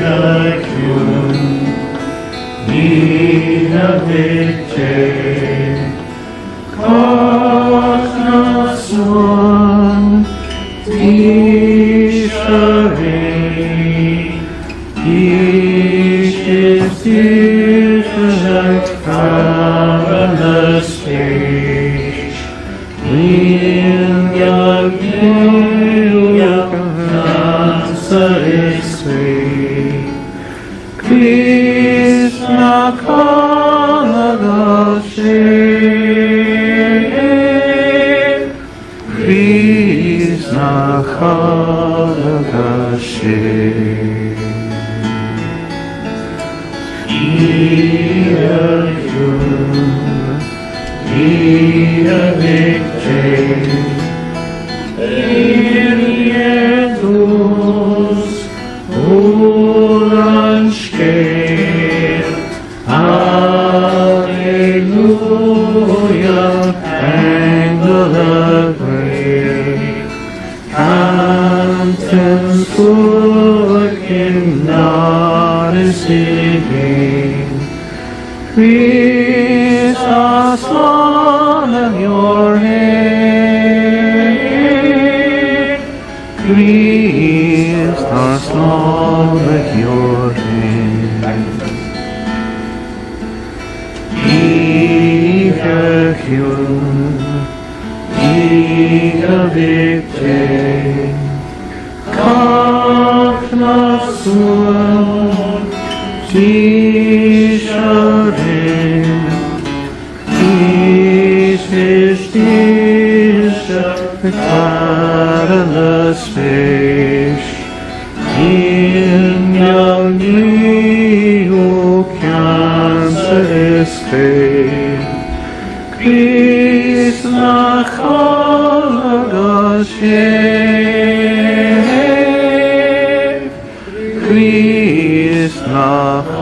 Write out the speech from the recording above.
Oíche chiúin, Oíche Mhic Dé, Cách na suan, Díse Ré, Dís is díse Cara na spéis, Oíche Mhic Dé, Éirí ar dtús, úr an scéil, Alleluia, aingeal a ghlaoigh, Cantain suaimhneach i ndar is i gcéin. Críost a slánaigh your hair, Críost a slánaigh your hair. Oíche chiúin, oíche Mhic Dé, Cách na suan, díse Ré, Dís is díse cara na spéis, Inneall níú ceansa is féin, Críost na chodladh sé, Críost na.